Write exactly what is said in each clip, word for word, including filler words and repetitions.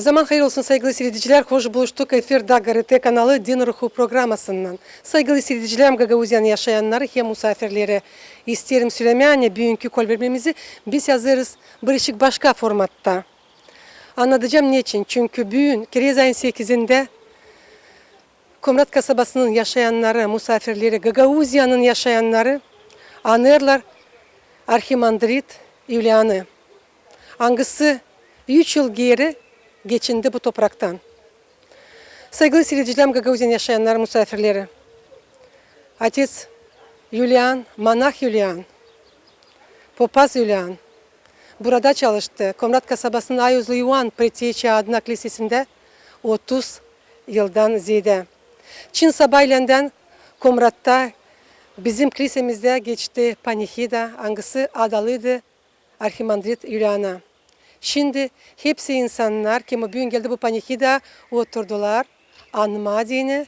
Zaman hayır olsun, saygılı siiredicilär, hoş buluştuk efirdä GRT kanalı Din Ruhu programasınnan. Saygılı siiredicilär, Gagauziyanın yaşayannarı hem musaafirleri. İsteerim sölemää, ani büünkü kolvermemizi biz hazırız bir işik başka formatta. Annadacam neçin. Çünkü büün, kerez ayın sekizindä, Komrat kasabasının yaşayannarı, musaafirleri, Gagauziyanın yaşayannarı anêêrlar arhimandrit Yulianı, angısı üç yıl geeri geçindi bu topraktan. Saygılı siiredicilär, Gagauziyanın yaşayannarı, musaafirleri. Otets Yulian, monah Yulian, popaz Yulian burada çalıştı Komrat kasabasının Ayuzlu İoan Preteçi adına klisesindä otuz yıldan zeedä. Çın sabaylendän Komratta bizim klisemizdä geçti panihida, angısı adalıydı arhimandrit Yuliana. Şindi hepsi insannar, kim büün geldi bu panihida, oturdular anmaa deyni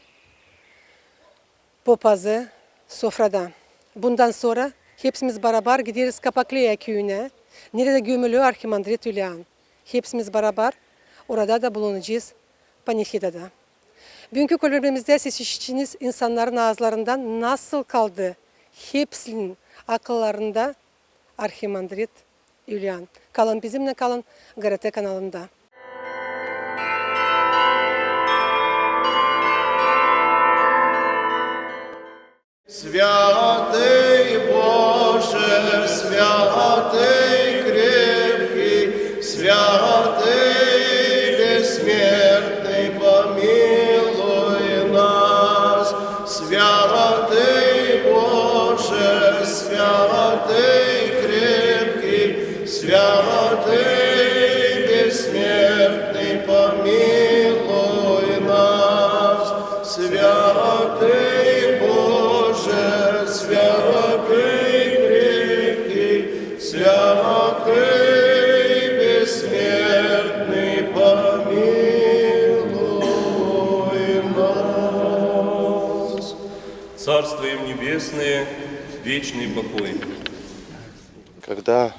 popazı sofrada. Bundan sora hepsimiz barabar gideriz Kapakleya küüyünä, neredä gömülü arhimandrit Yulian. Hepsimiz barabar orada da bulunacez panihidada. Büünkü kolvermemizdä siz işiteceniz insannarın aazlarından, nasıl kaldı hepsinin akıllarında arhimandrit Yulian. Kalın bizimnän, kalın GRT kanalında. Святый Боже, святый крепкий, святый бессмертный, помилуй нас. Святый Боже, святый крепкий, святый бессмертный, помилуй нас. Святый Боже, святый крепкий, святый бессмертный, помилуй нас. Царство им небесное, вечный покой. Когда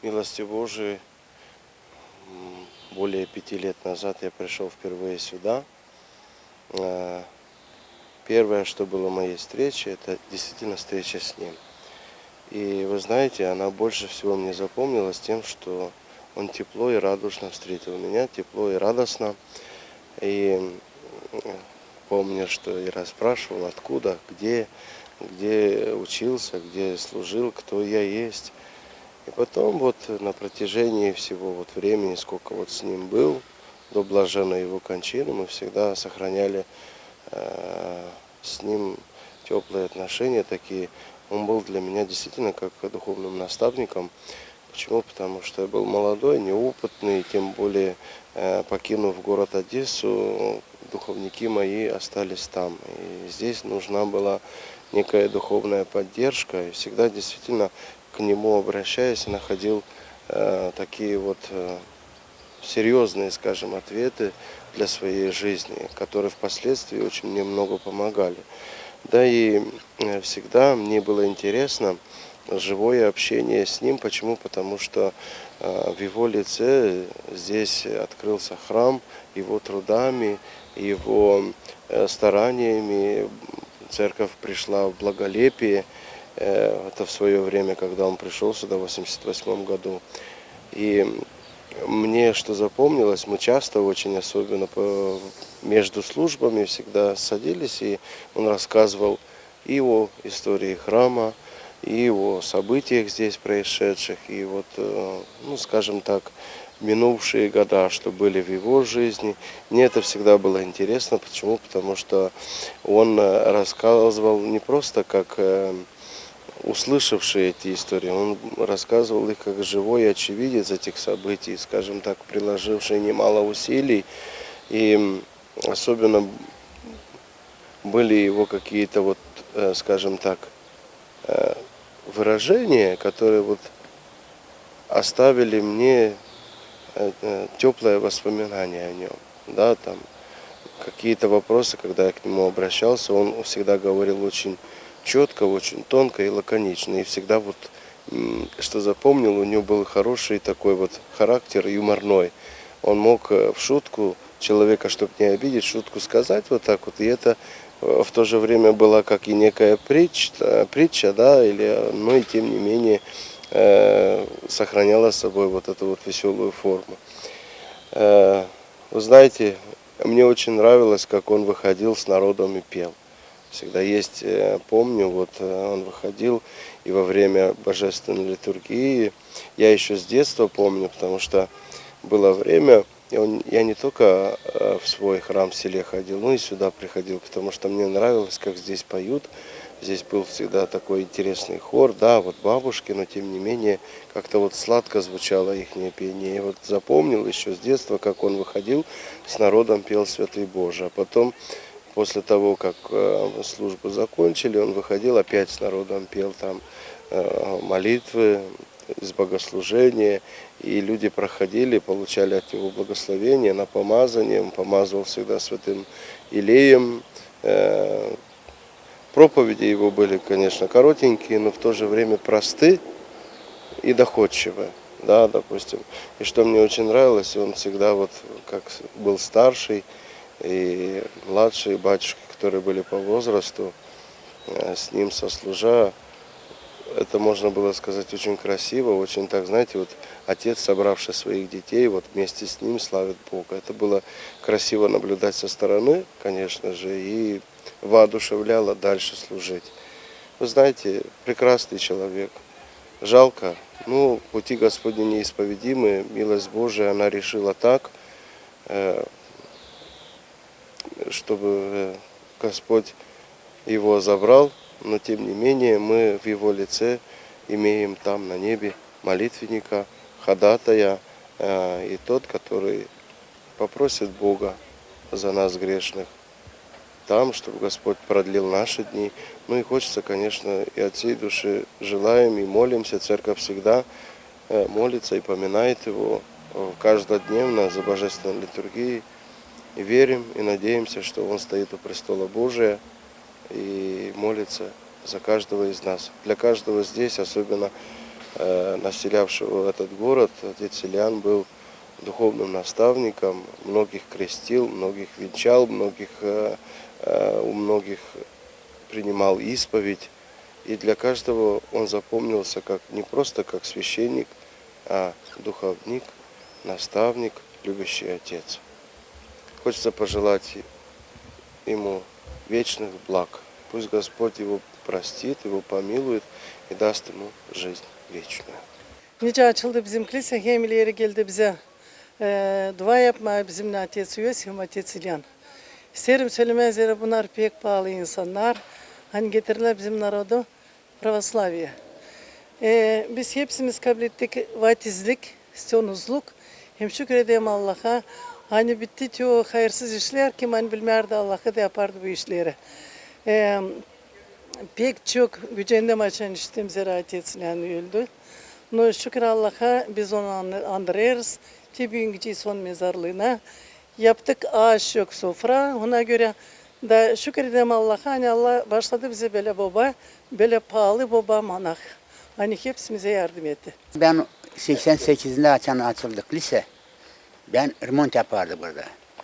милостью Божией, м, более пяти лет назад я пришёл впервые сюда. Э, первое, что было моей встречей, это действительно встреча с ним. И вы знаете, она больше всего мне запомнилась тем, что он тепло и радушно встретил меня, тепло и радостно. И, м, помню, что и расспрашивал, откуда, где, где учился, где служил, кто я есть. И потом вот на протяжении всего вот времени, сколько вот с ним был, до блаженной его кончины, мы всегда сохраняли, э, с ним тёплые отношения такие. Он был для меня действительно как духовным наставником. Почему? Потому что я был молодой, неопытный, тем более, э, покинув город Одессу, духовники мои остались там. И здесь нужна была некая духовная поддержка. И всегда действительно к нему обращаясь, находил, э, такие вот, э, серьёзные, скажем, ответы для своей жизни, которые впоследствии очень мне много помогали. Да и, э, всегда мне было интересно живое общение с ним. Почему? Потому что, э, в его лице здесь открылся храм, его трудами, его, э, стараниями церковь пришла в благолепие. Э, это в своё время, когда он пришёл сюда в восемьдесят восьмом году. И мне что запомнилось, мы часто очень, особенно по, между службами, всегда садились, и он рассказывал и о истории храма, и о событиях здесь происшедших, и вот, э, ну, скажем так, минувшие года, что были в его жизни. Мне это всегда было интересно. Почему? Потому что он, э, рассказывал не просто как, э, услышавший эти истории, он рассказывал их как живой очевидец этих событий, скажем так, приложивший немало усилий. И, м, особенно были его какие-то вот, э, скажем так, э, выражения, которые вот оставили мне, э, э, тёплое воспоминание о нём. Да, там какие-то вопросы, когда я к нему обращался, он всегда говорил очень чётко, очень тонко и лаконично. И всегда вот, м, что запомнил, у него был хороший такой вот характер юморной. Он мог э, в шутку человека, чтобы не обидеть, шутку сказать вот так вот. И это э, в то же время была как и некая притч-, э, притча, да, или, э, но и тем не менее э, сохраняла собой вот эту вот веселую форму. Э, Вы знаете, мне очень нравилось, как он выходил с народом и пел. Всегда есть, э, помню, вот э, он выходил и во время божественной литургии. Я еще с детства помню, потому что было время, и он, я не только э, в свой храм в селе ходил, но и сюда приходил, потому что мне нравилось, как здесь поют. Здесь был всегда такой интересный хор, да, вот бабушки, но тем не менее как-то вот сладко звучало ихнее пение. Я вот запомнил еще с детства, как он выходил с народом, пел «Святый Боже». А потом, после того, как э, службу закончили, он выходил, опять с народом пел там э, молитвы, из богослужения, и люди проходили, получали от него благословение на помазание. Он помазывал всегда святым елеем. Э, Проповеди его были, конечно, коротенькие, но в то же время просты и доходчивы, да, допустим. И что мне очень нравилось, он всегда вот как с- был старший, и младшие батюшки, которые были по возрасту, э, с ним сослужа, это можно было сказать очень красиво, очень так, знаете, вот отец, собравший своих детей, вот вместе с ним славит Бога. Это было красиво наблюдать со стороны, конечно же, и воодушевляло дальше служить. Вы знаете, прекрасный человек. Жалко. Ну, пути Господни неисповедимы, милость Божия, она решила так, э, чтобы э, Господь его забрал, но тем не менее мы в его лице имеем там на небе молитвенника, ходатая, э, и тот, который попросит Бога за нас грешных там, чтобы Господь продлил наши дни. Ну и хочется, конечно, и от всей души желаем и молимся, церковь всегда э, молится и поминает его э, каждодневно за божественной литургией. И верим и надеемся, что он стоит у престола Божия и молится за каждого из нас. Для каждого здесь, особенно э, населявшего этот город, отец Ильян был духовным наставником, многих крестил, многих венчал, многих, э, э, у многих принимал исповедь. И для каждого он запомнился как, не просто как священник, а духовник, наставник, любящий отец. Хочется пожелать ему вечных благ. Пусть Господь его простит, его помилует и даст ему жизнь вечную. Nicä açıldı bizim klisə, hem ileri geldi bizä e, dua yapmaa bizimnän otets Iosif hem otets İlyan. İsteerim sölemää, zerä bunnar pek paalı insannar, ani getirdilär bizim narodu pravoslaviya. E, biz hepsimiz kablettik vaatizlik, sönüzlük, hem şükür edäm Allaha, ani bitti te o hayırsız işlär, kim ani bilmärdi Allahı da yapardı bu işleri. E, Pek çok gücendäm, açan işittim, zerä otets İlyan öldü. No şükür Allaha, biz onu andı-, andırêrız. Te büün gidecez onun mezarlıına. Yaptık aş, yok sofra, ona görä da şükür edäm Allaha, ani Allah başladı bizä bölä boba, bölä paalı boba, monah. Ani hepsimizä yardım etti. Bän seksen sekizindä açan açıldı klisə, bän remont yapardı burada.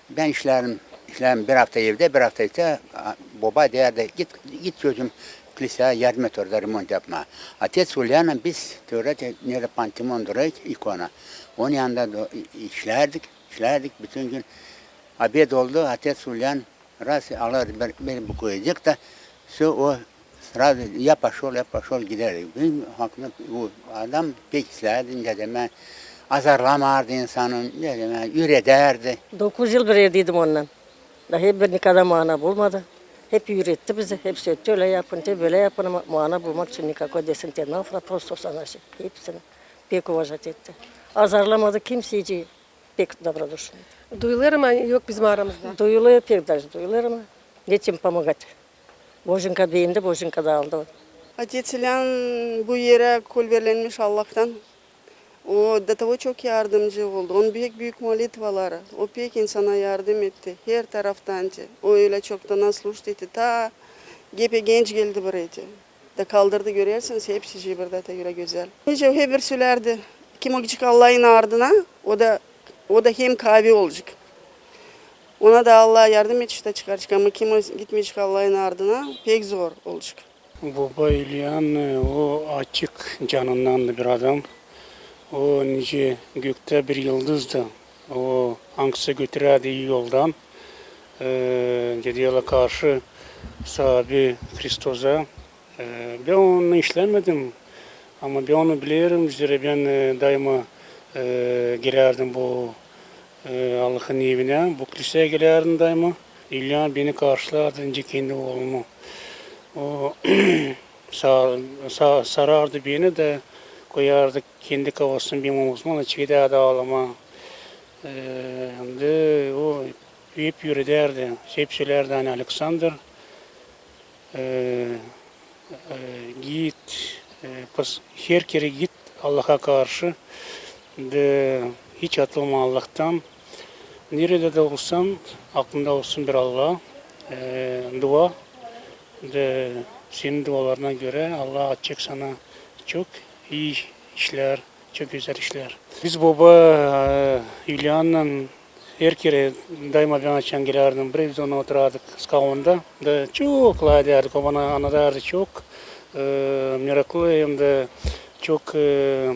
Bän işlärim, işlärim bir afta evdä, bir afta iştä. A, boba deyärdi, git, git, çocuum, klisäyä yardım et orada remont yapmaa. Otets İlyannan biz te orada, neredä Panteon durêr, ikona. Onun yanında da i-, işlärdik, işlärdik bütün gün. Obed oldu, otets İlyan раз, alêr bir, bir buku ecek da, всё, o сразу я пошёл, я пошёл, giderdi. Benim hakkımda bu adam pek islärdi, ne demää, azarlamardı insanı, ne demää, üüredärdi. Dokuz yıl bir evdeydim onunnan. Da hep bir nikada maana bulmadı. Hep üüretti bizi, hep söletti, ölä yapın, te bölä yapın, ama maana bulmak için nikakoy desin te nafra, prosto sana şey, hepsini pek уважать etti. Azarlamadı kimseyciyi. Pek добродушный. Duyulêr, ama yok bizim aramızda. Duyulêr, pek даже duyulêr, ama neyim pomagât. Bojenka beendi, bojenka da aldı. Otets İlyan bu erä kol verilenmiş Allahtan. O до того çok yardımcı oldu. Onun pek büük molitvaları. O pek insana yardım etti. Her taraftan te. O ölä çoktan служит etti. Ta hep genç geldi buraya te. Da kaldırdı, görersiniz, hepsi burada da ölä gözäl. Nicä hep bir sölärdi, kim o küçük Allahın ardına, o da O da hem kaavi olacek. Ona da Allah yardım edecek da çıkaracek, ama kim o gitmeyecek Allahın ardına, pek zor olacek. Boba Yulian, e, o açık canındandı bir adam. O nicä göktä bir yıldızdı. O angısı götürärdi ii yoldan, e, deerlär, karşı saabi Hristosa. E, bän onu işlämedim, ama bän onu bilerim, zerä bän, e, daima, e, gelärdim bu, e, Allahın evinä, bu klisäyä gelärdim daima. Yulian beni karşılardı, nicä kendi oolunu. O sa-, sa-, sarardı beni da koyardı kendi kafasını benim omuzuma, da çekärdi aalamaa. E, hem dä o hep üüredärdi, hep sölärdi, ani Aleksandr, e, e, git, e, pos-, her kerä git Allaha karşı, da hiç atılma Allahtan. Neredä dä olsan, aklında olsun bir Allah, e, dua, da senin dualarına görä Allah açacek sana çok ii işlär, çok gözäl işlär. Biz boba, e, Yuliannan her kerä, daima bän açan gelärdim, bir biz ona oturardık skaunda. Da çok lafedärdik, o bana annadardı çok, e, meraklı hem dä çok, e,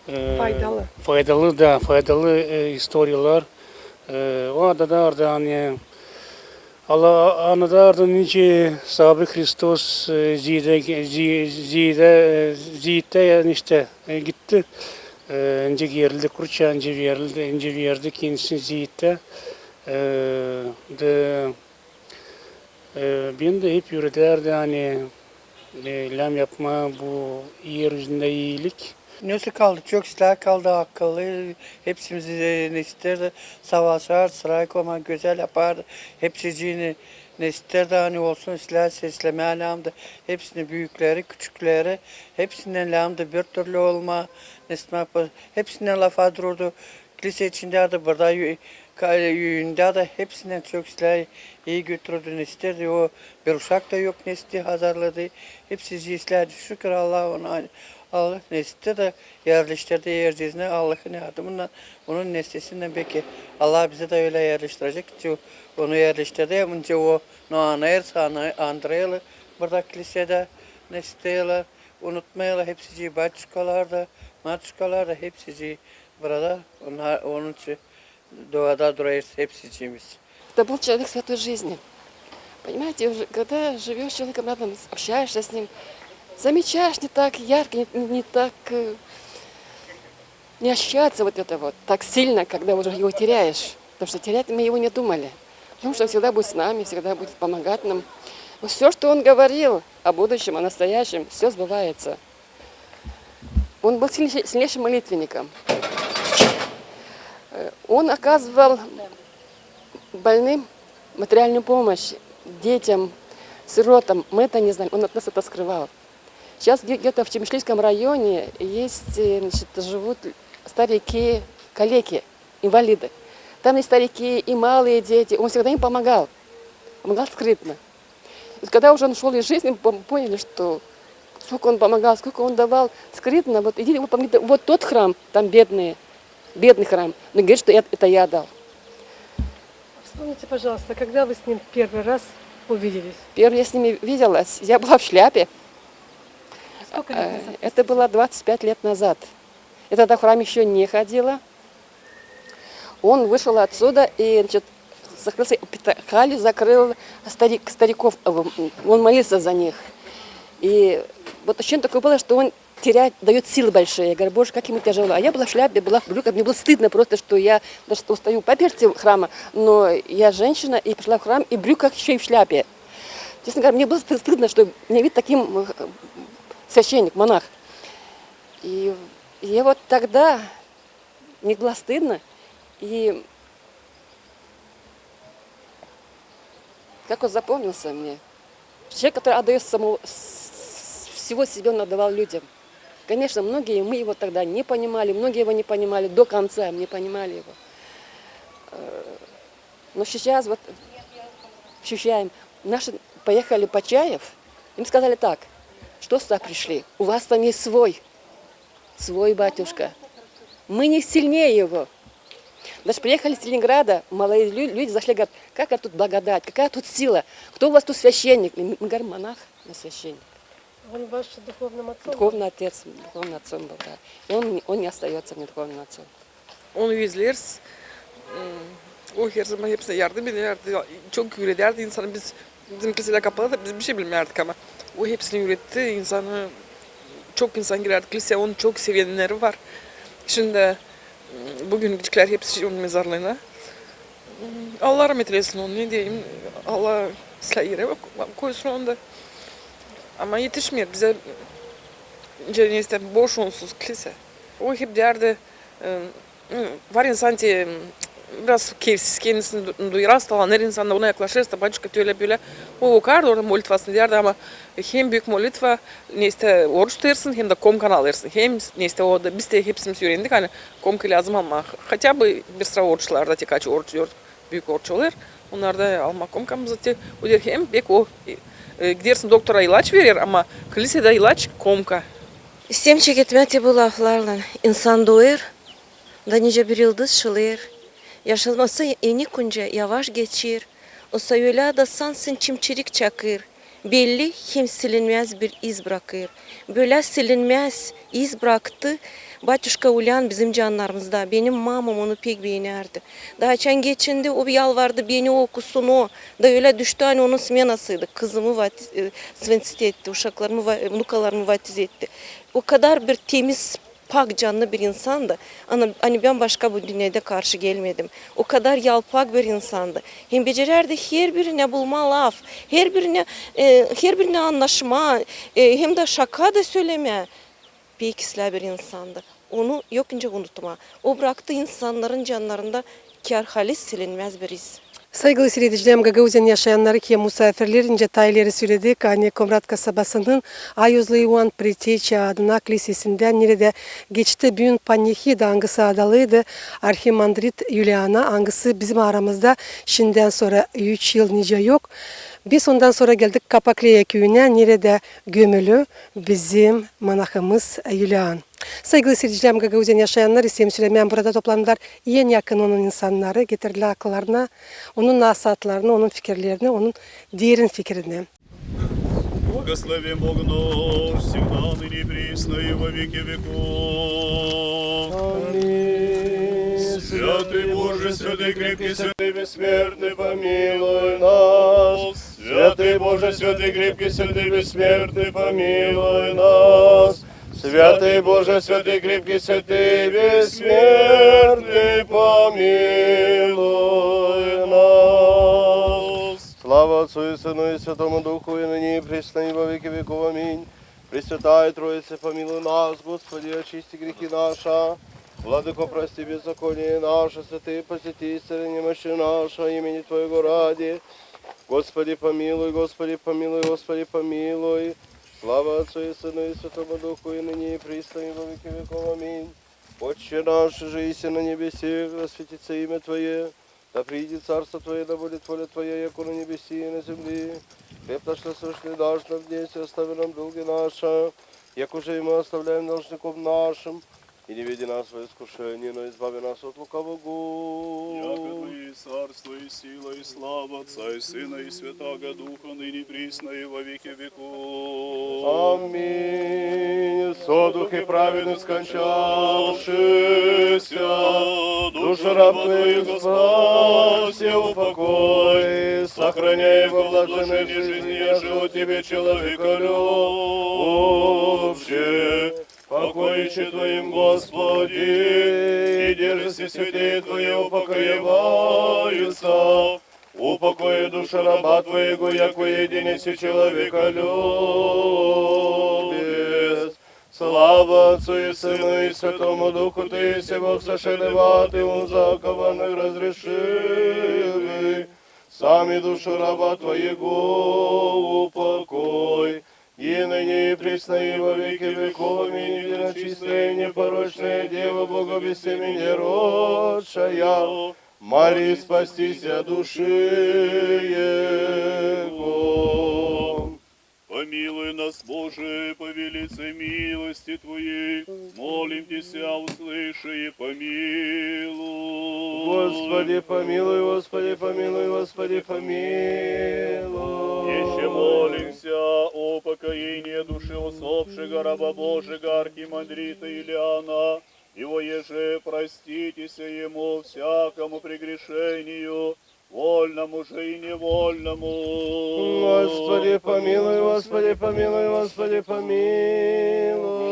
e, faydalı. Faydalı da, faydalı, e, istoriyalar. E, o annadardı, ani Allah annadardı, nicä saabi Hristos, e, ziyedä, zi-, ziyedä, e, ziyettä, yani işte, e, gitti. E, nicä gerildi, kruça, nicä verildi, nicä verdi kendisini ziyettä. E, da, e, bän dä hep üüredärdi, ani e, lääm yapmaa bu er üzündä iilik. Nasıl kaldı? Çok islää kaldı akıllı. Hepsimizi, e, ne isteerdi, savaşardı, sıra koymaa, gözäl yapardı. Hepsicini ne isteerdi, ani olsun, islää seslemää läämdi. Hepsini, büükleri, küçükleri, hepsindän läämdi bir türlü olmaa. Ne isteerdi, hepsindän lafa dururdu. Kilise içindä dä, burada ü-, ka-, üündä dä hepsindän çok islää ii götürdü, ne isteerdi. O bir uşak da yok, nesli hazırladı. Hepsi islää, şükür Allaha, onu Allah nesli da yerleştirdi erzinä Allahın yardımınnan. Onun neslisinnän beki Allah bizi dä ölä yerleştirecek. Çünkü onu yerleştirdi, hem nicä o, no, anayırsa, ana-, Andreyli burada kilisedä nesli unutmayalım, hepsicii, batuşkalar da, matuşkalar da, hepsicii burada. Onnar, onun için duada durêrız hepsicimiz. Это был человек святой жизни. Понимаете, уже когда живёшь с человеком рядом, с-, общаешься с ним, замечаешь, не так ярко, не, не, не так, э, не ощущается вот это вот так сильно, когда уже его теряешь. Потому что терять мы его не думали. Потому что он всегда будет с нами, всегда будет помогать нам. Вот всё, что он говорил о будущем, о настоящем, всё сбывается. Он был сильнейшим, сильнейшим молитвенником. Э, он оказывал больным материальную помощь, детям, сиротам. Мы это не знали, он от нас это скрывал. Сейчас где-то в Чемишлийском районе есть, э, значит, живут старики, калеки, инвалиды. Там и старики, и малые дети. Он всегда им помогал. Помогал скрытно. И когда уже он ушёл из жизни, мы пом-, поняли, что сколько он помогал, сколько он давал скрытно. Вот единственное, ему помогли, вот тот храм, там бедные, бедный храм. Но говорит, что это, это я дал. Вспомните, пожалуйста, когда вы с ним в первый раз увиделись? Первый я с ним виделась, я была в шляпе. Сколько лет назад? Э, это было двадцать пять лет назад. Я тогда в храм ещё не ходила. Он вышел отсюда и, значит, закрылся, пята-, халью закрыл старик, стариков, э, он молился за них. И вот ощущение такое было, что он теряет, даёт силы большие. Я говорю: «Боже, как ему тяжело». А я была в шляпе, была в брюках, мне было стыдно просто, что я даже устаю в паперти храма, но я женщина и пришла в храм, и в брюках ещё и в шляпе. Честно говоря, мне было сты-, стыдно, что меня видит таким, э, священник, монах. И я вот тогда мне было стыдно, и как он запомнился мне. Человек, который отдаёт самого, с-, всего себя он отдавал людям. Конечно, многие мы его тогда не понимали, многие его не понимали до конца, не понимали его. Э, но сейчас вот ощущаем. Наши поехали Почаев, им сказали так: «Что сюда пришли? У вас там есть свой». Свой батюшка. Мы не сильнее его. Даже приехали с Ленинграда, молодые лю- люди зашли, говорят: «Какая тут благодать, какая тут сила, кто у вас тут священник?» И мы мы говорим: «Монах, но священник». Он ваш духовным отцом был? Духовный отец, духовным отцом был, да. И он, он не остается мне духовным отцом. Onu özleriz. Hmm, o her zaman hepsine yardım ederdi. Çok üüredärdi insanı. Biz, bizim kiliselär kapalı da biz bir şey bilmärdik ama o hepsini üüretti insanı. Çok insan girärdi kiliseyä, onu çok sevenneri var. Şindi, hmm, büün gidecklär hepsi onun mezarlıına. Hmm, Allah rahmet eylesin onu, ne deyim. Allah islää erä koysun onu da. Ama etişmeer bizä, neysä, boş onsuz kilisä. O hep deyärdi, e, var insan te biraz keyfsiz, kendisini du- duyar, hastalanêr insan da, ona yaklaşêrsın da: «Батюшка, te ölä-bölä». O okardı orada molitvasını, deyärdi, ama hem büük molitva, neysä, oruç tutêrsın, hem dä komkanı alêrsın. Hem, neysä, o da, biz dä hepsimiz üürendik, ani komka lääzım almaa. Хотя бы bir sıra oruçlarda, te kaç oruç, dört büük oruç olêr, onnarda almaa komkamızı te, o deyär, hem pek o, e, e, gidersin, doktora ilaç verer, ama kilisedä ilaç komka. İsteerim çeketmää te bu laflarlan. İnsan dooêr, da nicä bir yıldız şılêêr. Yaşaması enincä yavaş geçer. Olsa ölä da sansın çimçirik çakêr. Belli hem silinmäz bir iz brakêr. Bölä silinmäz iz braktı batuşka Ulyan bizim cannarımızda. Benim mamam onu pek beenärdi. Da açan geçindi, o yalvardı beni okusun o. Da ölä düştü, ani onun smenasıydı. Kızımı vatiz, e, sventsite etti, uşaklarımı, va- vnukalarımı vatiz etti. O kadar bir temiz, pak cannı bir insandı, ani, ani bän başka bu dünnedä karşı gelmedim. O kadar yalpak bir insandı. Hem becerärdi her birinä bulmaa laf, her birinä, e, her birinä annaşmaa, e, hem dä şaka da sölemää. Pek islää bir insandı. Onu yok nicä unutmaa. O braktı insannarın cannarında kär halis silinmäz bir iz. Saygılı siiredicilerim, Gagauziyanın yaşayannarı hem musaafirleri, nicä taa ileri söledik, ani Komrat kasabasının Ayuzlu İoan Preteçä adına kilisesindän, neredä geçti büün panehida, angısı adalıydı arhimandrit Yuliana, angısı bizim aramızda şindän sora üç yıl nicä yok. Biz ondan sora geldik Kapakleya küüyünä, neredä gömülü bizim monahımız Yulian. Saygılı siiredicilerim, Gagauziyanın yaşayannarı, isteerim sölemää, burada toplandılar en yakın onun insannarı, getirdilär akıllarına onun nasaatlarını, onun fikirlerini, onun derin fikirini. Благословен Бог наш, всегда, ныне и присно, и во веки веков. Аминь. Святый Боже, святый крепкий, святый бессмертный, помилуй нас. Святый Боже, святый крепкий, святый бессмертный, помилуй нас. Святый Боже, святый крепкий, святый бессмертный, помилуй нас. Слава Отцу и Сыну и Святому Духу, и ныне и присно, и во веки веков. Аминь. Пресвятая Троица, помилуй нас, Господи, очисти грехи наши. Владыко, прости беззаконие наше, святые, посети исцели немощи наши, имени Твоего ради. Господи, помилуй, Господи, помилуй, Господи, помилуй. Слава Отцу и Сыну и Святому Духу, и ныне и присно, и во веки веков. Аминь. Отче наш, иже еси на небесех, да святится имя Твое, да приидет царство Твое, да будет воля Твоя, яко на небеси и на земли. Хлеб наш насущный дашь нам днесь, и остави нам долги наши, якоже и мы оставляем должником нашим, и не введи нас во искушение, но избави нас от лукавого. Яко Твое царство и сила, и слава Отца и Сына и Святаго Духа, ныне и присно и во веки веков. Аминь. Со духи праведных скончавшихся, души раб Твоих, Господь, все упокой, сохраняй их во блаженной жизни, яже о Тебе человеколюбец. Покоище Твоим, Господи, и дерзости святые Твои упокоиваются. Упокой души раба Твоего, яко единый си человеколюбец. Слава Отцу и Сыну и Святому Духу, Ты сего всошедевати узакованных разрешивы. Сами душу раба Твоего упокой. И ныне и присно и во веки веков. Аминь. Единочистая и непорочная Дева, Бога без семени родшая, моли спастися души Его. Помилуй нас, Боже, по велицей милости Твоей, молим Теся, услыши и помилуй. Господи, помилуй, Господи, помилуй, Господи, помилуй. Ещё молимся о упокоении души усопшего раба Божьего архимандрита Юлиана, и вообще проститеся ему всякому прегрешению, вольному же и невольному. Господи, помилуй, Господи, помилуй, Господи, помилуй.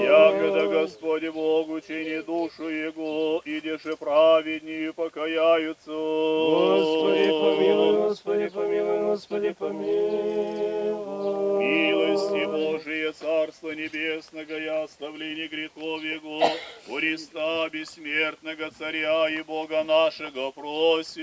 Якода Господь Бог учини душу его, иде же праведники покаяются. Господи, помилуй, Господи, помилуй, Господи, помилуй. Милости Божией, Царства Небесного, и оставление грехов его, Христа, бессмертного Царя и Бога нашего, просим.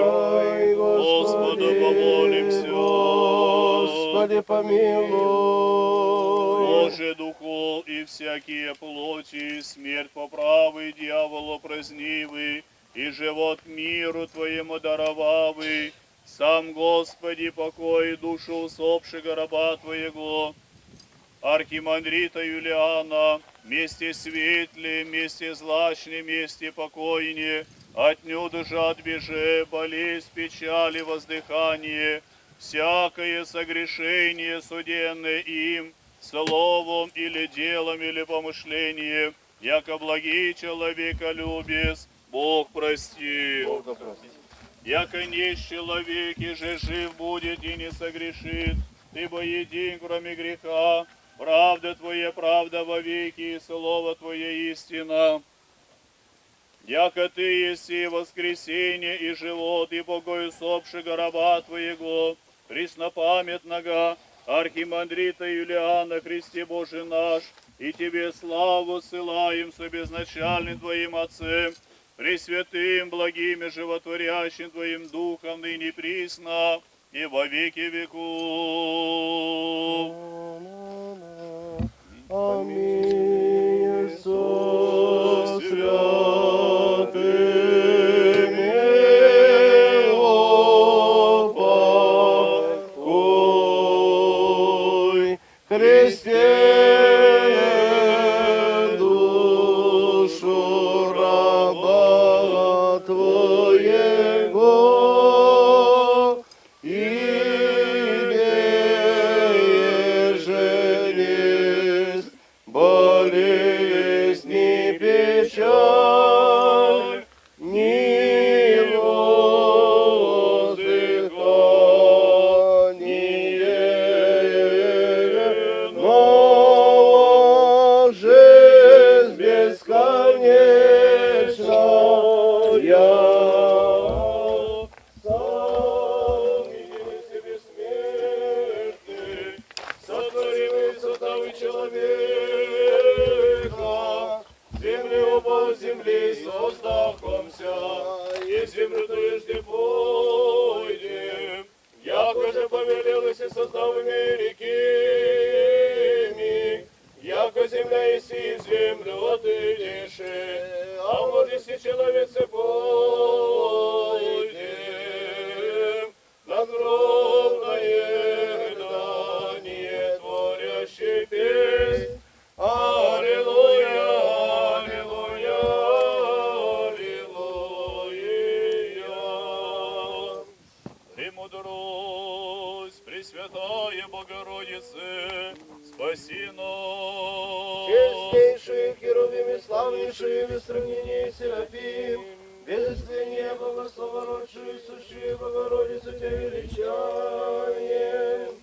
Подай, Господи, Господу помолимся. Господи, помилуй. Боже духов и всякие плоти, смерть по правой дьяволу празднивый, и живот миру Твоему даровавый, сам, Господи, упокой душу усопшего раба Твоего, архимандрита Юлиана, месте светле, месте злачне, месте покойне, отнюдь же отбежи болезнь, печаль и воздыхание, всякое согрешение, содеянное им, словом или делом или помышлением, яко благий человеколюбец, Бог прости. Яко нечеловек иже жив будет и не согрешит, ибо един, кроме греха, правда Твоя правда вовеки, и слово Твое истина. Яко Ты еси воскресение и живот, и упокой усопшего раба Твоего, преснопамятного архимандрита Юлиана, Христе Боже наш, и Тебе славу ссылаем со безначальным Твоим Отцем, пресвятым, благим и животворящим Твоим Духом, ныне и присно, и во веки веков. Аминь. Со святыми упокой, Христе, душу раба Твоего, и иде же несть болезнь и печаль, ни воздыхание, но жизнь бесконечная. Сам единственный бессмертный, сотворивший составы человека, земли упал, с земли создал вся, и в землю тожде пойдем. Яко же повелел еси составами рекими, яко земля еси, и в землю отыдешь, а в моря еси, человеце, пойдем. Надгробное рыдание, творящее песнь. Аллилуйя, аллилуйя, аллилуйя. Премудрость, Пресвятая Богородице, спаси нас. Честнейший херувим и славнейший без сравнения серафим, без истления богослова родший, сущий Богородицу Тя величаем.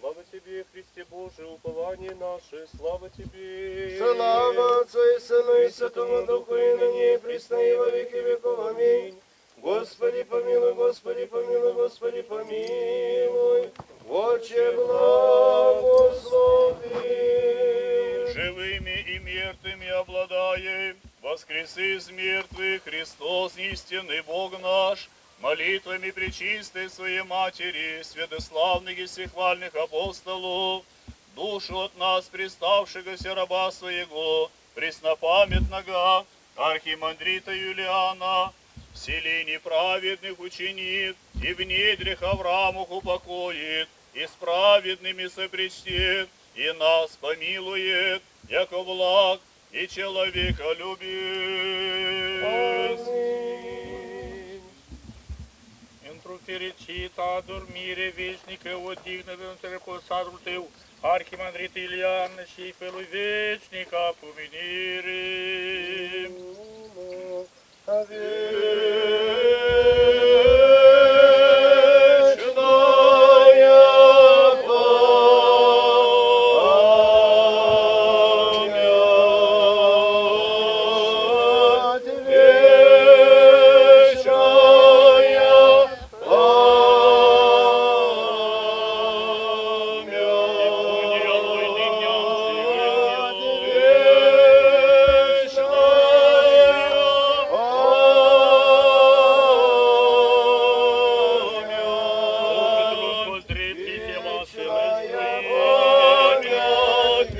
Слава Тебе, Христе Божий, упование наше, слава Тебе. Слава Отцу и Сыну и Святому Духу, и ныне и присно и во веки веков. Аминь. Господи, помилуй, Господи, помилуй, Господи, помилуй. Отче, благослови. Живыми и мертвыми обладаем, воскресил из мертвых Христос, истинный Бог наш, молитвами пречистой Своей Матери, святославных и всехвальных апостолов, душу от нас предавшегося раба Своего, преснопамятного архимандрита Юлиана, вселении праведных ученик, и в недрах оврагов упокоит, и с праведными сопричтет, и нас помилует, яко благ и человеколюбец. Аминь. Într-un fericit adur, mire veșnică, odihna de într-o posadul tău, arhimandrit Ilian, și pe lui veșnic apomenire.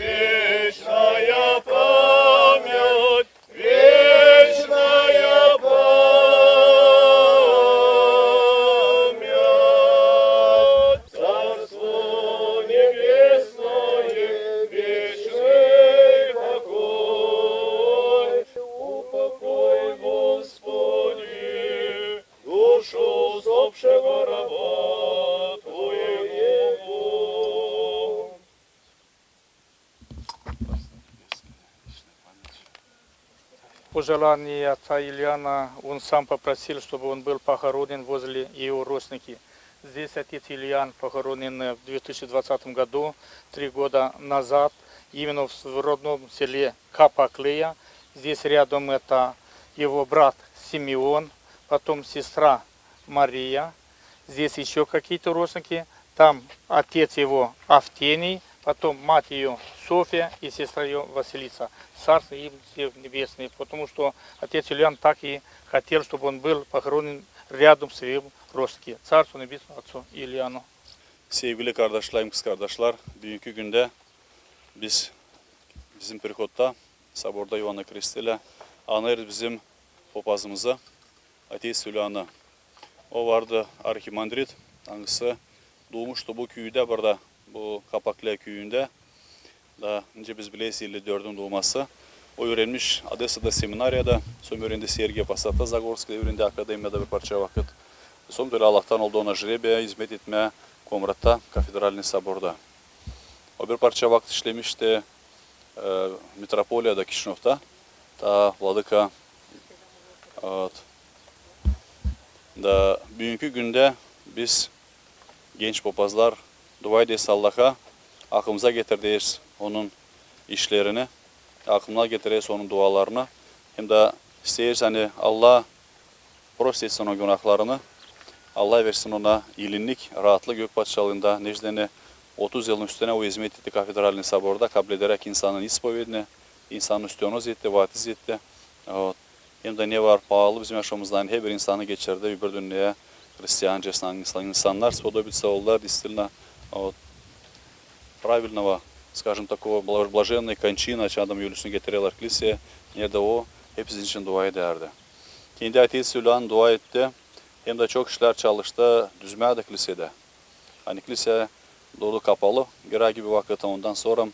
Вечная память, Царство Небесное, вечный покой, упокой, Господи, душу усопшего раба Твоего. Пожелание отца Ильяна, он сам попросил, чтобы он был похоронен возле его родственники. Здесь отец Ильян похоронен, э, в две тысячи двадцатом году, три года назад, именно в с-, в родном селе Капаклея. Здесь рядом это его брат Симеон, потом сестра Мария, здесь ещё какие-то родственники, там отец его Авдений, потом мать её Софья и сестра её Василиса. Царство им всем небесное, потому что отец Ильян так и хотел, чтобы он был похоронен рядом с своим родственником. Царство небесное отцу Ильяну. Sevgili kardaşlarım, kızkardaşlar, büünkü gündä biz, bizim prihodta, soborda İoanna Krestitelä, anêêrız bizim popazımızı, ateis Ilianı. O vardı arhimandrit, angısı duumuştu bu küüdä burada, bu Kapakleya küüyündä. Da, nicä biz bileyiz, elli dördün duuması. O üürenmiş Odesada seminariyada, sora üürendi Sergiy Posadta, Zagorskada üürendi akademiyada bir parça vakıt. Sora ölä Allahtan oldu ona jrebiya izmet etmää Komratta, kafedralnıy soborda. O bir parça vakıt işlemişti, e, mitropoliyada Kişinövda, taa vladıka, evet. Da büünkü gündä biz, genç popazlar, dua ederiz Allaha, aklımıza getirderiz onun işlerini, aklımıza getirderiz onun dualarını, hem dä isteeriz, ani Allah prost etsin o günahlarını. Allah versin ona ilinnik, raatlık gök patşalıında, neçin otuz yılın üstünä o izmet etti kafedralnıy soborda, kablederäk insanın ispovedini, insanın üstünü etti, vaatiz etti. Hem dä ne var paalı bizim yaşamamızda, ani herbir insanı geçirdi öbür dünneyä hristiancasına. İnsannar spodobitsa oldular, действительно, вот, правильного, скажем, такого бла-, блаженной кончины, açan ölüsünü getirerlär kliseyä, neredä o hep bizim için dua edärdi. Kendi ateis Ilian dua etti, hem dä çok işlär çalıştı düzmää dä klisedä. Ani kliseyä durdu kapalı, girä gibi vakıt, ondan sora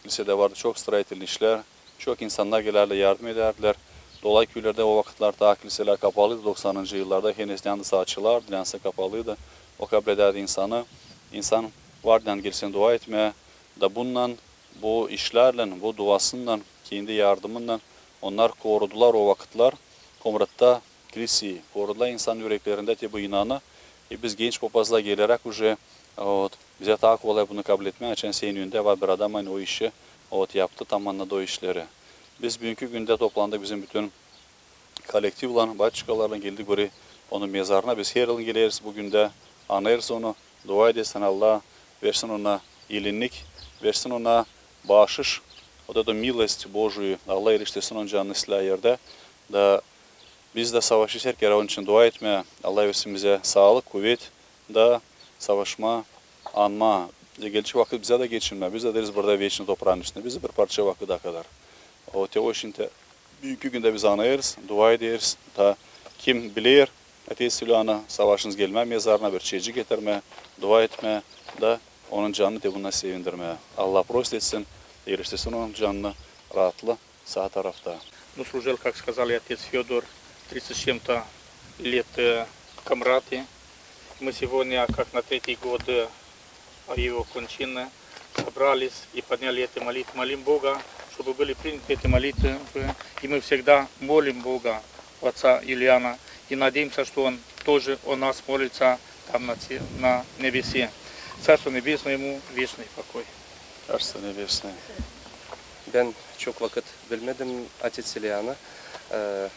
klisedä vardı çok строительный işlär, çok insannar gelärdilär, yardım edärdilär. Dolay küülerdä o vakıtlar taa kliselär kapalıydı, doksanıncı yıllarda, henüz neredä açılardı, neredä kapalıydı. O kabledärdi insanı, insan vardı, ani gelsin dua etmää. Da bununnan, bu işlärlän, bu duasınnan, kendi yardımınnan onnar korudular o vakıtlar Komratta kliseyi, korudular insanın üreklerindä te bu inanı. E biz, genç popazlar, geleräk uje, вот, bizä taa kolay bunu kabletmää, açan senin önündä var bir adam, ani o işi, вот, yaptı, tamannadı o işleri. Biz büünkü gündä toplandık bizim bütün kollektivlän, baçuşkalarlan, geldik burayı, onun mezarına. Biz her yıl geleriz bu gündä, anêêrız onu, dua ederiz, ani Allah versin ona ilinnik, versin ona baaşış, вот эту милость Божию, Allah eriştirsin onun canını islää erdä. Da biz dä savaşêrız her kerä onun için dua etmää, Allah versin bizä saalık, kuvet, da savaşmaa, anmaa. Gelecek vakıt bizä dä geçinmää. Biz dä deriz burada veçnıy topraanın üstündä. Biz dä bir parça vakıda kadar. O te o için te büünkü gündä biz anêêrız, dua ederiz. Da kim biler, Otets Yuliana, savaşınız gelmää mezarına bir çeycik getirmää, dua etmää da onun canını te bundan sevindirmää. Allah prost etsin, eriştirsin onun canını raatlı saa tarafta. Ну, служил, как сказал и отец Фёдор, тридцать с чем-то лет, э, в Комрате. Мы сегодня, как на третий год, э, его кончины, собрались и подняли эти молитвы. Молим Бога, чтобы были приняты эти молитвы. И мы всегда молим Бога, отца Юлиана, и надеемся, что он тоже о нас молится там на, те- на небесе. Царство Небесное ему, вечный покой. Царство Небесное. Bän çok vakıt bilmedim otets Yulianı. E,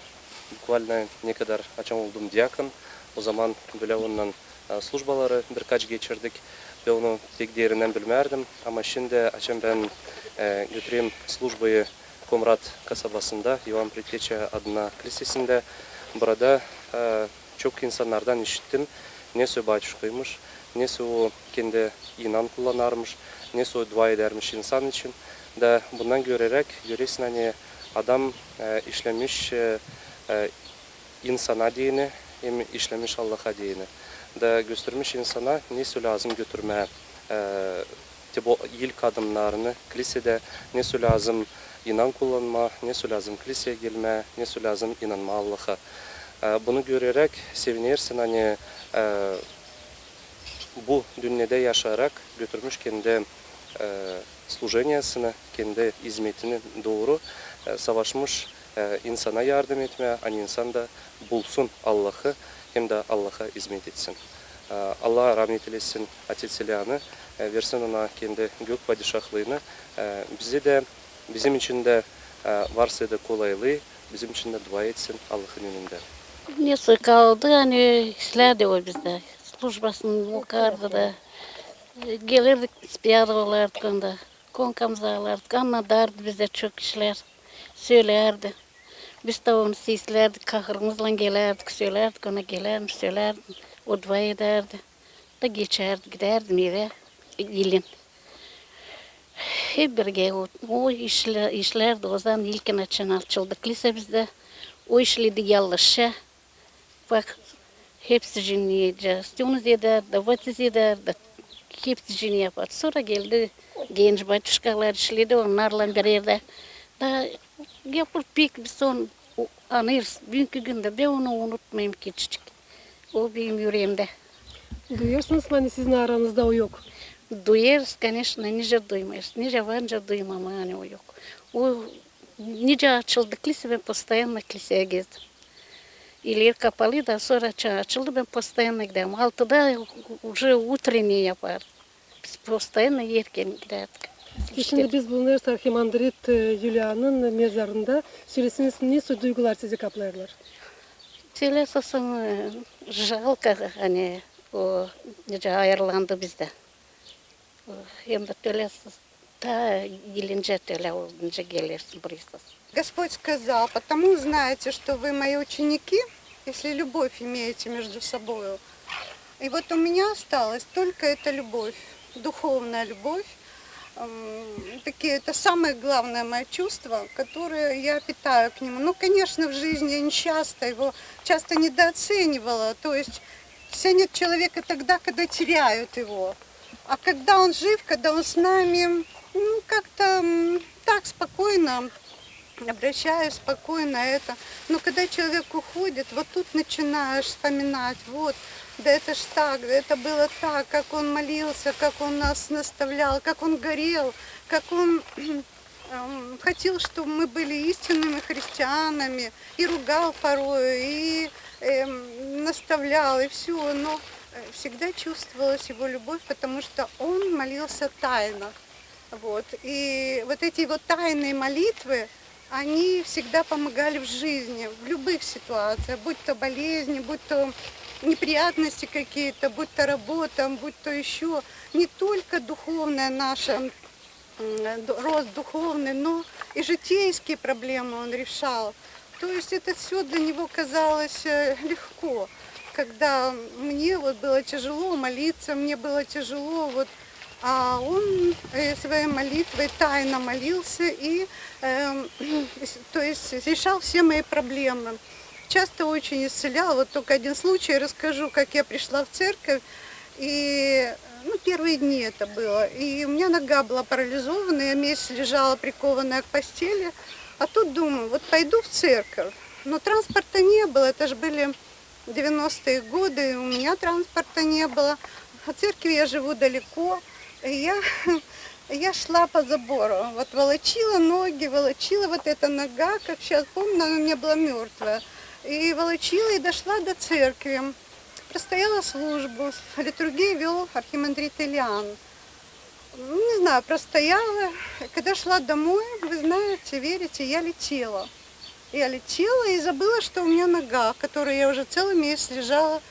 bukvalno ne kadar açan oldum diakon, o zaman bölä onunnan, e, slujbaları birkaç geçirdik. Bän onu pek derindän bilmärdim, ama şindi açan bän, e, götürerim slujbayı Komrat kasabasında İoan Predteçä adına klisesindä. Burada, e, çok insannardan işittim, nesoy batuşkaymış, nesoy o kendi inan kullanarmış, nesoy dua edärmiş insan için. Da bundan göreräk göreersin, ani adam, e, işlemiş, e, e, insana deyni, hem işlemiş Allaha deyni. Da göstermiş insana, nesoy lääzım götürmää, e, te bu ilk adımnarını klisedä, nesoy lääzım inan kullanmaa, nesoy lääzım kliseyä gelmää, nesoy lääzım inanmaa Allaha. E, bunu göreräk sevinersin, ani, e, bu dünnedä yaşayarak götürmüş kendi, e, slujeniyasını, kendi izmetini dooru, e, savaşmış, e, insana yardım etmää, ani insan da bulsun Allahı, hem dä Allaha izmet etsin. E, Allah rahmet eylesin otets Yulianı, e, versin ona kendi gök padişahlıını, e, bizi dä, bizim için dä, e, varsa da kolaylıı, bizim için dä dua etsin Allahın önündä. Nesoy kaldı, ani islää o bizdä. Slujbasını okardı da. E, gelerdik, ispiyada olardık onda. Konkamızı alardık, annadardı bizä çok işlär. Sölärdi. Biz dä onu seslärdik, kahırımızlan gelärdik, sölärdik ona, gelärmiş, sölärdim. O dua edärdi. Da geçärdi, gidärdim evä, e, gelin. Hep birgä o, o işlä-, işlärdi o zaman, ilkin açan açıldı klisä bizdä. O işledi yalnızça. Bak, hepsicini nicä, stünüz edärdi, vatiz edärdi, hepsicini yapardı. Sora geldi genç batuşkalar, işledi onnarlan bir erdä. Da yapıp pek biz onu anêrız. Büünkü gündä bän onu unutmêêrım kiçicik. O benim üreemdä. Duyêrsınız mı, ani sizin aranızda o yok? Duyêrız, koneşno, nicä duymêêrız. Nicä var, nicä duymamaa, ani o yok. O nicä açıldı klisä, bän postoyanno kliseyä gezdim. İleri kapalıydı, da sora ça-, açıldı, bän postoyanno giderim. Altıda uje utrenneye yapardı. Biz postoyanno erken gidärdik. Şindi biz bulunêrız arhimandrit, e, Yulianın mezarında. Söläseniz, nesoy duygular sizi kaplêêrlar? Söläseniz, e, жалко, ani o nicä ayırlandı bizdän. Hem dä tölä s-, taa gelincä tölä olunca gelersin buraya. Господь сказал: «Потому узнаете, что вы мои ученики, если любовь имеете между собою». И вот у меня осталась только эта любовь, духовная любовь. М, такие, это самое главное моё чувство, которое я питаю к нему. Ну, конечно, в жизни я не часто его, часто недооценивала. То есть ценят человека тогда, когда теряют его. А когда он жив, когда он с нами, ну, как-то, м, так спокойно обращаюсь, спокойно это. Но когда человек уходит, вот тут начинаешь вспоминать, вот, да это ж так, да это было так, как он молился, как он нас наставлял, как он горел, как он, м, хотел, чтобы мы были истинными христианами, и ругал порою, и, эм, наставлял, и всё, но, э, всегда чувствовалась его любовь, потому что он молился тайно. Вот. И вот эти его тайные молитвы, они всегда помогали в жизни, в любых ситуациях, будь то болезни, будь то неприятности какие-то, будь то работа, будь то ещё. Не только духовная наша, м, ду-, рост духовный, но и житейские проблемы он решал. То есть это всё для него казалось, э, легко. Когда мне вот было тяжело молиться, мне было тяжело, вот, а он, э, своей молитвой тайно молился и, эм, с-, то есть решал все мои проблемы. Часто очень исцелял. Вот только один случай расскажу, как я пришла в церковь. И, ну, первые дни это было. И у меня нога была парализована, я месяц лежала прикованная к постели. А тут думаю, вот пойду в церковь. Но транспорта не было, это же были девяностые годы, у меня транспорта не было. От церкви я живу далеко. И я, я шла по забору. Вот волочила ноги, волочила вот эта нога, как сейчас помню, она у меня была мертвая. И волочила, и дошла до церкви. Простояла службу, литургию вёл архимандрит Илиан. Ну, не знаю, простояла. Когда шла домой, вы знаете, верите, я летела. Я летела и забыла, что у меня нога, которой я уже целый месяц лежала.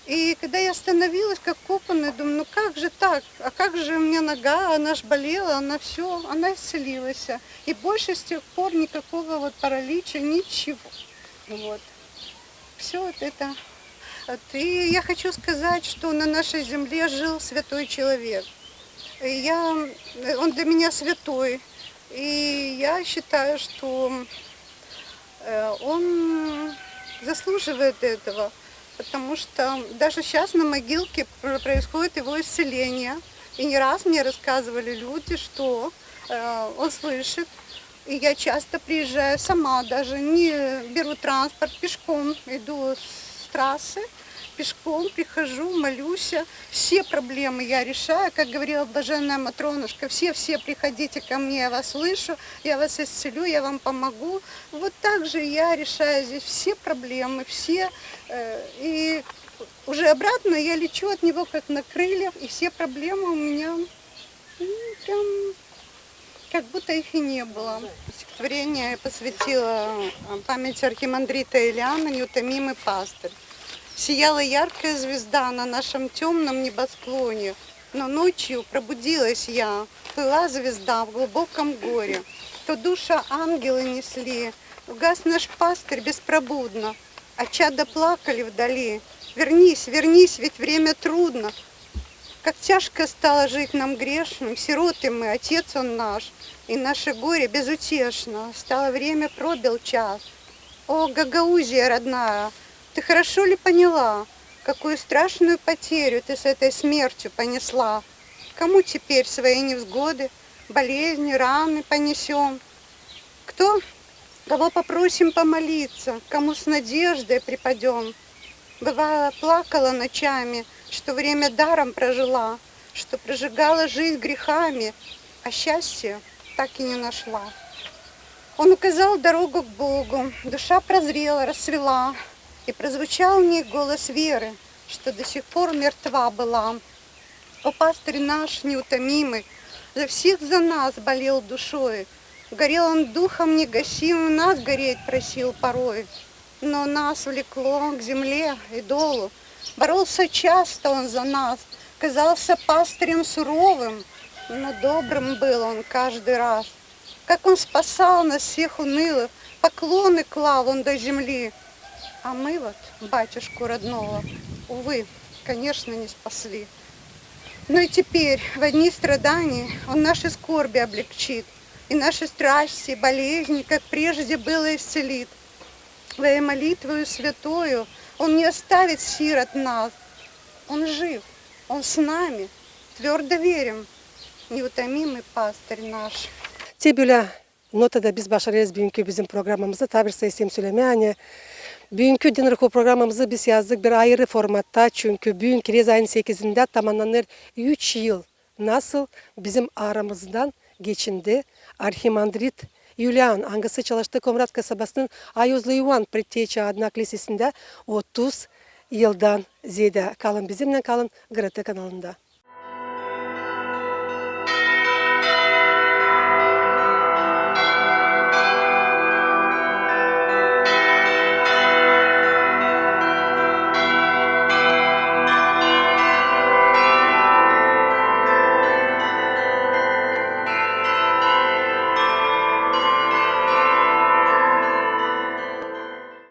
И когда я остановилась, как вкопанная, думаю, ну как же так? А как же у меня нога? Она ж болела, она всё, она исцелилась. И больше с тех пор никакого вот паралича, ничего. Вот. Всё вот это. Вот. И я хочу сказать, что на нашей земле жил святой человек. И я, он для меня святой. И я считаю, что, э, он заслуживает этого, потому что даже сейчас на могилке пр-, происходит его исцеление. И не раз мне рассказывали люди, что, э, он слышит. И я часто приезжаю сама, даже не беру транспорт, пешком иду с трассы, пешком прихожу, молюсь. Все проблемы я решаю, как говорила блаженная Матронушка: «Все, все приходите ко мне, я вас слышу, я вас исцелю, я вам помогу». Вот так же я решаю здесь все проблемы, все, э, и уже обратно я лечу от него, как на крыльях, и все проблемы у меня, м, прям как будто их и не было. Стихотворение я посвятила, а, памяти архимандрита Илиана, неутомимый пастырь. Сияла яркая звезда на нашем тёмном небосклоне, но ночью пробудилась я. Плыла звезда в глубоком горе. То душа ангелы несли. Угас наш пастырь беспробудно, а чада плакали вдали. Вернись, вернись, ведь время трудно. Как тяжко стало жить нам грешным, сироты мы, отец он наш, и наше горе безутешно. Стало время, пробил час. О, Гагаузия родная, ты хорошо ли поняла, какую страшную потерю ты с этой смертью понесла? Кому теперь свои невзгоды, болезни, раны понесём? Кто, кого попросим помолиться, кому с надеждой припадём? Бывало, плакала ночами, что время даром прожила, что прожигала жизнь грехами, а счастья так и не нашла. Он указал дорогу к Богу, душа прозрела, расцвела, и прозвучал в ней голос веры, что до сих пор мертва была. О, пастырь наш неутомимый, за всех за нас болел душой, горел он духом негасимым, нас гореть просил порой. Но нас влекло к земле, идолу. Боролся часто он за нас, казался пастырем суровым, но добрым был он каждый раз. Как он спасал нас всех унылых, поклоны клал он до земли. А мы вот батюшку родного, увы, конечно, не спасли. Но и теперь в одни страдания он наши скорби облегчит, и наши страсти, болезни, как прежде было, исцелит. Твоей молитвою святою он не оставит сирот нас. Он жив, он с нами, твёрдо верим, неутомимый пастырь наш. Te bölä notada biz başarêrız büünkü bizim programamızı. Taa bir sä isteerim sölemää, ani büünkü Din Ruhu programamızı biz yazdık bir ayırı formatta, çünkü büün kirez ayın sekizindä tamannanêr üç yıl, nasıl bizim aramızdan geçindi arhimandrit Yulian, angısı çalıştı Komrat kasabasının Ayuzlu İvan Predteçi adına klisesindä otuz yıldan zeedä. Kalın bizimnän, kalın GRT kanalında.